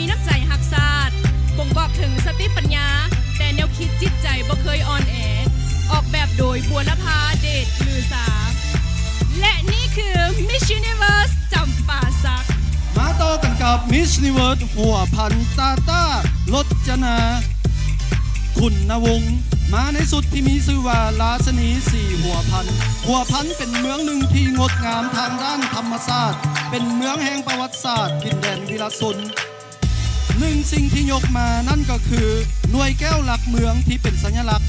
ມີນ້ຳໃຈຮັກຊາດ ບົ່ງບອກເຖິງສະຕິປັນຍາ ແຕ່ແນວຄິດຈິດໃຈບໍ່ເຄີຍອ່ອນແອ. ອອກແບບໂດຍ ບົວລະພາ ເດດລືສາ ແລະ ນີ້ຄື Miss Universe ຈຳປາສັກ. ມາຕໍ່ກັນກັບ Miss Universe ຫົວພັນ ຕາຕາ ລົດຈະນາ ຄຸນນະວົງ ມາໃນຊຸດທີ່ມີຊື່ວ່າ ລາຊະນີສີຫົວພັນ. ຫົວພັນເປັນເມືອງໜຶ່ງທີ່ງົດງາມທາງດ້ານທຳມະຊາດ, ເປັນເມືອງແຫ່ງປະຫວັດສາດ, ດິນແດນວິລະຊົນ. ໜຶ່ງສິ່ງທີ່ຍົກມານັ້ນກໍຄື ໜ່ວຍແກ້ວຫຼັກເມືອງທີ່ເປັນສັນຍະລັກ